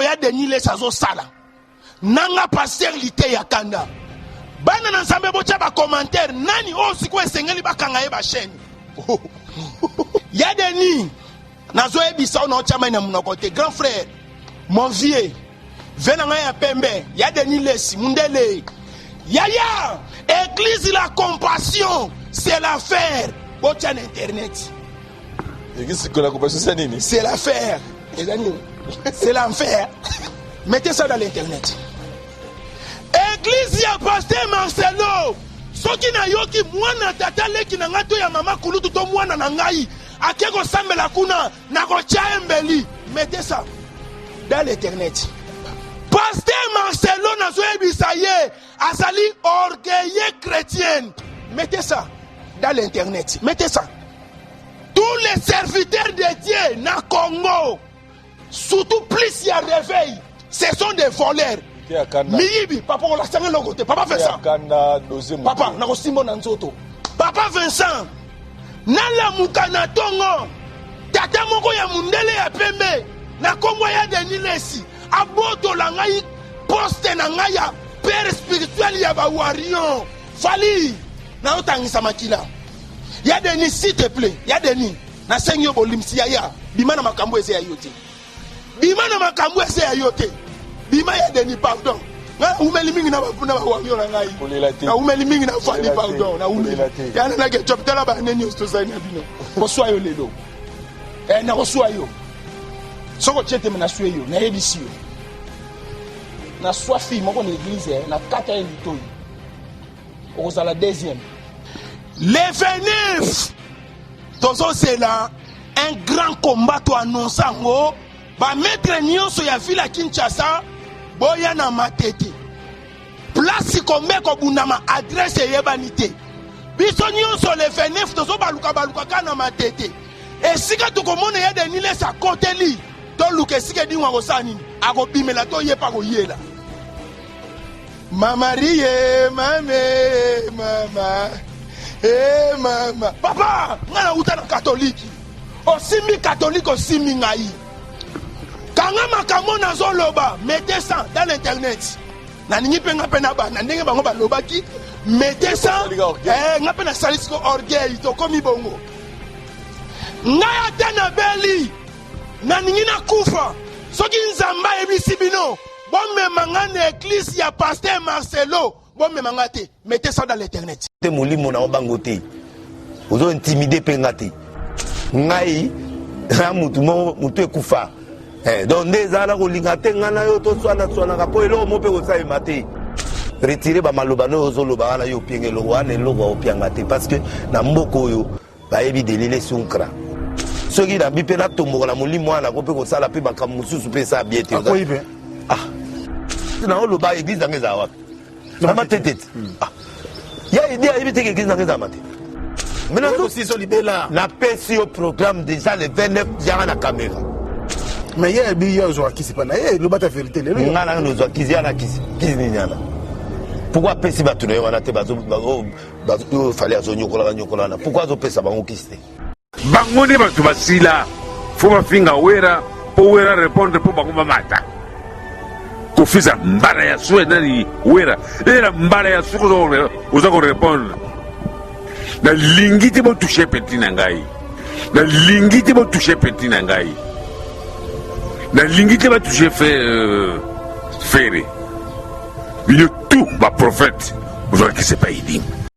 ya Denis Lessie azosala nanga pasteur Liteya Kanda. Bana na Nzambe botya ba commentaire nani oyo sikoyo esengeli bakanga ye ba chaîne. Ya Denis nazoyebisa oyo naotya mai na monoko te grand frère mon vieux ve na ngai ya pembe ya Denis Lessie mundele yaya église la compassion c'est l'affaire botya na internet. Église la compassion c'est nini? C'est l'affaire. Eza nini? C'est l'enfer. Mettez ça dans l'internet. Église ya pasteur Marcelo soki nayoki mwana tata leki na ngai to ya mama kulutu to mwana na ngai ake kosambela kuna nakotya ye mbeli. Mettez ça dans l'internet. Pasteur Marcelo nazoyebisa ye azali orgueilleux chrétienne. Mettez ça dans l'internet. Mettez ça. Tous les serviteurs de Dieu na Congo, surtout plus ya réveil, ce sont des voleurs. Miyibi, papa olakisanga eloko te. Papa Vincent. Papa, nakosimba na nzoto. Papa Vincent, nalamuka na tongo. Tata moko ya mundele ya pembe na kombo ya Denis Lessie abotola ngai poste na ngai ya père spirituel ya ba warrior. Fally, naotangisa makila. Ya Denis s'il te plait, ya Denis, nasengi yo bolimsi yaya, bima na makambo eza ya yo te. Bima na makambo eza ya yo te. Bima ya Denis pardon. Nga umeli mingi na ba na ba wario na ngai. Na umeli mingi na Fally pardon, na umeli. Ya na ke job tala ba neni tozali na bino. Koswa yo lelo. Eh na koswa yo. Soko tiete na swe yo, na yebisi yo. Na swa fille moko na église na kata ye litoyi. Okozala deuxième. Le 29 tozozela un grand combat to annonce yango ba maître nyonso ya ville ya Kinshasa boya na Matete place kombe kobundama adresse eyebani te biso nyonso le 29 tozobaluka baluka kaka na Matete esika tokomona ya Denis Lessie akoteli toluka esika edingo akosala nini akobimela to ye mpe akoyela Mama rie mame mama eh mama papa nga nauta na katoliki osimbi katoliki osimbi ngai kanga makambo nazoloba mettez ça dans l'internet nalingi mpe nga mpe na bana ndenge bango balobaki mettez ça eh, nga mpe nasali siko orgueil tokomi bongo ngai ata nabeli nalingi nakufa soki nzambe ayebisi bino Bomema nga na eglise ya pasteur Marcelo, bomema nga te, mettez ça dans l'internet. Te molimo na obango te. Ozo intimider pe nga te. Ngai na mutu moko mutu ekufa. Eh, donc nde ezala kolinga te ngai na yo toswana swanaka mpo eloko moko mpe kosalema te. Retire ba maloba no ozoloba wana yo opianga eloko wana eloko opianga te parce que na mboka oyo Bayebi delile sunkra. Soki na bi pe na tomboka na molimo wana ko pe kosala pe makambo mosusu pe esa bien te. Akoyi pe. Ah. Na oloba église nanga ezala wapi? Na matete. Hmm. Ah. Ya idi ayebi te église nanga ezala matete. Mais na libela. Na pesi yo programme déjà le 29 yaka na caméra. Mais ye abi ye azwaka kisi pa na ye loba ta vérité lelo. Nga na nozwa kisi ya na kisi. Kisi nini yana? Pourquoi apesi bato na ye wana te bazo Oyo fally azo nyokolaka nyokolaka na pourquoi azo pesa bango kisi te? Bango nde batu basila faut bafinga wera po wera repondre po bango bamata kofi eza mbala ya sue nani wera era mbala ya suka oza ko repondre nalingi te botouche petit na ngai nalingi te botouche petit na ngai nalingi te batouche euh, fere bino tout baprophète bozwaka kisi epai edingo.